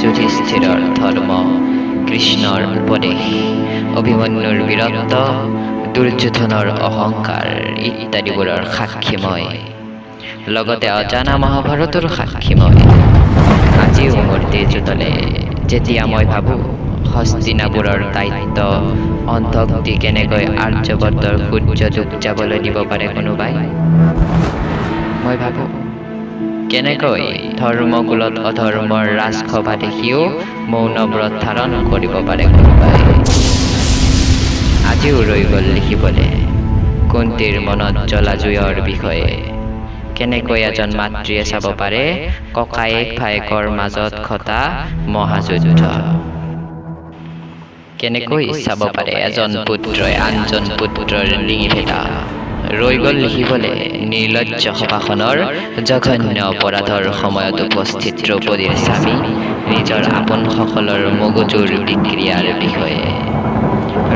যুধিষ্ঠিৰৰ ধৰ্ম, কৃষ্ণৰ উপদেশ, অভিমন্যুৰ বীৰত্ব, দুৰ্যোধনৰ অহংকাৰ ইত্যাদিবোৰৰ সাক্ষী মই। লগতে অজানা মহাভাৰতৰ সাক্ষী মই। আজিও মোৰ তেজ উতলে যেতিয়া মই ভাবোঁ, হস্তিনাপুৰৰ দায়িত্ব অন্ধক দি কেনেকৈ আৰ্যবৰ্তৰ সূৰ্য ডুব যাবলৈ দিব পাৰে কোনোবাই। মই ভাবোঁ, কেনেকৈ ধৰ্মকুলত অধৰ্মৰ ৰাজসভা দেখিও মৌন ব্ৰত ধাৰণ কৰিব পাৰে কোনোবাই। আজিও ৰৈ গ'ল লিখিবলে কুন্তীৰ মনত জ্বলা জুইৰ বিষয়ে। কেনেকৈ এজন মাতৃয়ে চাব পাৰে ককায়েক ভায়েকৰ মাজত ঘটা মহাযুদ্ধ? কেনেকৈ চাব পাৰে এজন পুত্ৰই আনজন পুত্ৰৰ ডিঙি ভেটা? ৰৈ গ'ল লিখিবলে নিৰ্লজ্জ সভাখনৰ জঘন্য অপৰাধৰ সময়ত উপস্থিত দ্ৰৌপদীৰ স্বামী নিজৰ আপোনসকলৰ মগজুৰ বিক্ৰিয়াৰ বিষয়ে।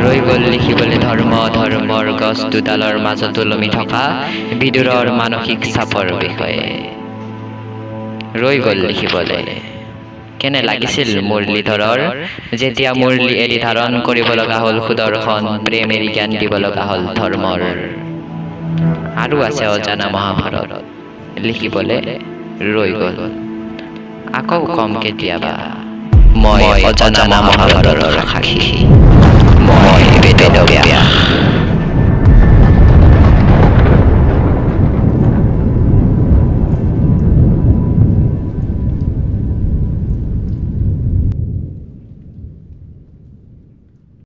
ৰৈ গ'ল লিখিবলৈ ধৰ্ম অধৰ্মৰ গছ দুডালৰ মাজত ওলমি থকা বিদুৰৰ মানসিক চাপৰ বিষয়ে। ৰৈ গ'ল লিখিবলৈ কেনে লাগিছিল মুৰলীধৰৰ, যেতিয়া মুৰলী এৰি ধাৰণ কৰিব লগা হ'ল সুদৰ্শন, প্ৰেম এৰি জ্ঞান দিব লগা হ'ল ধৰ্মৰ। আৰু আছে অজানা মহাভাৰত লিখিবলে ৰৈ গ'ল। আকৌ কম কেতিয়াবা। মই অজানা মহাভাৰতৰ সাক্ষী। মই বেদব্যাস।